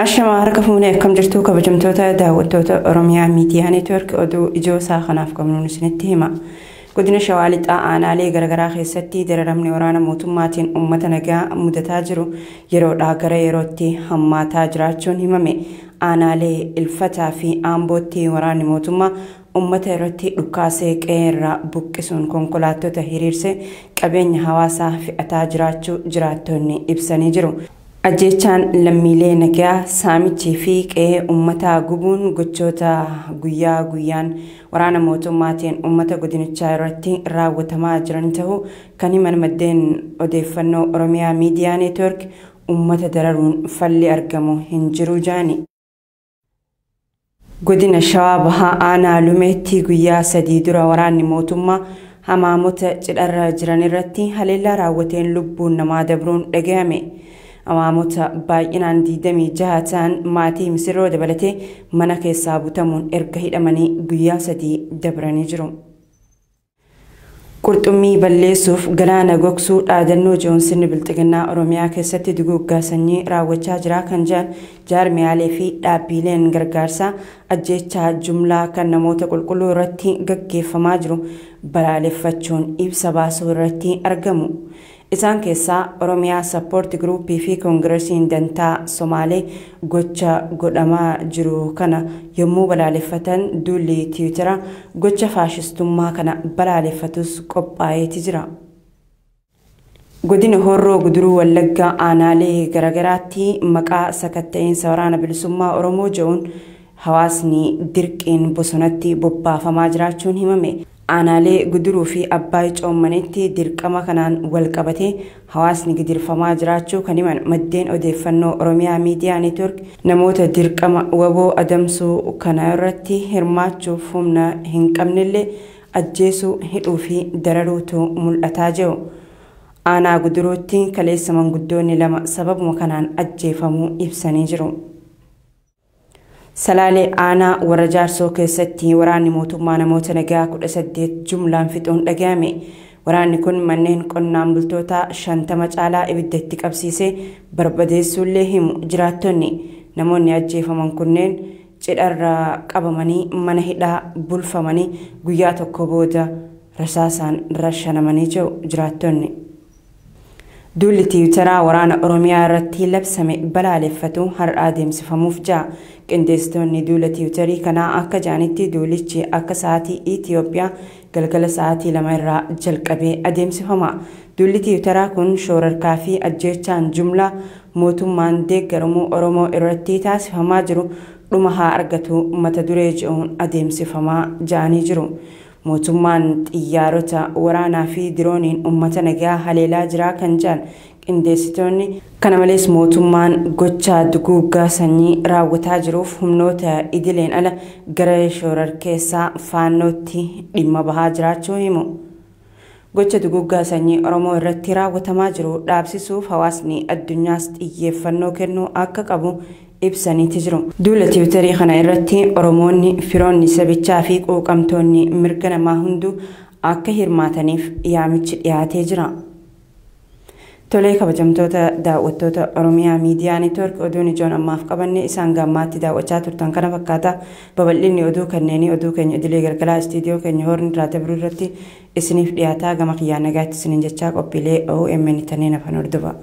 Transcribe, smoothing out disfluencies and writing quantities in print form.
Ashamaa harka fuunee akkam jirtu kabajamtoota daawwattoota Oromiyaa Miidiyaa Neetwoork oduu ijoo isaa kanaaf qabnuun isinitti hima. Godina Shawaa Lixaa aanaalee garaagaraa keessatti dararamni waraana mootummaatiin uummata nagaa mudataa jiru yeroodhaa gara yerootti hammaataa jiraachuun himame. Aanaalee Ilfataa fi Aambootti waraanni mootummaa uummata irratti dhukaasee qe'ee irraa buqqisuun konkolaattota hiriirsee qabeenya hawaasaa fe'ataa jiraachuu jiraattonni ibsanii jiru. Ajjeechaan lammiilee nagaa saamichii fi qe'ee uummataa gubuun gochoota guyyaa guyyaan waraana mootummaatiin uummata godinichaa irratti raawwatamaa jiran ta'uu kan himan maddeen odeeffannoo Oromiyaa Miidiyaa Neetwoork uummata dararuun falli argamu hin jiru jaani. Godina Shawaa Bahaa aanaa Lumeetti guyyaa 3 dura waraanni mootummaa hamaamota cidharra jiran irratti haleellaa raawwateen lubbuun namaa dabruun dhagahame. Hamaamota baay'inaan 26 ta'an maatii misirroo dabalatee mana keessaa butamuun erga hidhamanii guyyaa 3 dabranii jiru. Qurxummii balleessuuf galaana gogsuu dhaadannoo Joonsin Bilxiginnaa Oromiyaa keessatti duguuggaa sanyii raawwachaa jira kan jedhan jaarmiyaalee fi dhaabbileen gargaarsaa ajjeechaa jumlaa kan namoota qulqulluu irratti gaggeeffamaa jiru balaaleffachuun ibsa baasuu irratti argamu. Isaan keessaa Oromiyaa Sappoort Giruuppii fi Koongiresiin Dantaa Somaalee gocha godhamaa jiru kana yommuu balaaleffatan duulli Tiwiitara gocha faashistummaa kana balaaleffatus qophaa'eeti jira. Godina Horroo Guduruu Wallaggaa aanaalee garaagaraatti maqaa sakatta'insa waraana bilisummaa Oromoo jedhuun hawaasni dirqiin bosonatti bobbaafamaa jiraachuun himame. Aanaalee Guduruu fi Abbaay Coommanitti dirqama kanaan wal qabatee hawaasni gidirfamaa jiraachuu kan himan maddeen odeeffannoo Oromiyaa Miidiyaa Neetwoork namoota dirqama waboo adamsuu kana irratti hirmaachuuf humna hin qabnellee ajjeesuu, hidhuu fi dararuutu mul'ataa jiru. Aanaa Guduruutti kaleessa manguddoonni 2 sababuma kanaan ajjeefamuu ibsanii jiru. Salaalee aanaa warra jaarsoo keessatti waraanni mootummaa namoota nagaa 18 jumlaan fixuun dhagahame. Waraanni kun manneen qonnaan bultoota 50 caalaa ibidda itti qabsiisee barbadeessuullee himu jiraattonni. Namoonni ajjeefaman kunneen cidharraa qabamanii mana hidhaa bulfamanii guyyaa tokko booda rasaasaan rashanamanii jiru jiraattonni. Duulli Tiwiitaraa waraana Oromiyaa irratti labsame balaaleffatu har'a adeemsifamuuf jira. Qindeessitoonni duula Tiwiitarii kanaa akka jedhanitti duulichi akka sa'aatii Itiyoophiyaa galgala sa'aatii 2 irraa jalqabee adeemsifama. Duulli Tiwiitaraa kun shoorarkaa fi ajjeechaan jumlaa mootummaan deeggaramuu Oromoo irratti taasifamaa jiru dhuma haa argatu mata duree jedhuun adeemsifamaa jedhanii jiru. Mootummaan xiyyaarota waraanaa fi dirooniin uummata nagaa haleelaa jira kan jedhan qindeessitoonni. Kana malees mootummaan gocha duguuggaa sanyii raawwataa jiruuf humnoota idileen ala gara shoorarkeessaa faannootti dhimma bahaa jiraachuu himu. Gocha duguuggaa sanyii Oromoo irratti raawwatamaa jiru dhaabsisuuf hawaasni addunyaas xiyyeeffannoo kennuu akka qabu ibsaniiti jiru. Duula Tiwiitarii kana irratti Oromoonni firoonni sabichaa fi quuqamtoonni mirga namaa hunduu akka hirmaataniif yaamichi dhiyaatee jira. Tolee kabajamtoota daawwattoota Oromiyaa Miidiyaa Neetwoork oduun ijoon ammaaf qabanne isaan gammaatti daawwachaa turtan kana fakkaata. Babal'inni oduu kanneenii oduu keenya idilee galgalaa istiidiyoo keenya Hoorn irraa dabruu irratti isiniif dhiyaataa gama kiyyaan nagaatti isiniin jechaa qophiilee OMN tanneen hafan hordofa.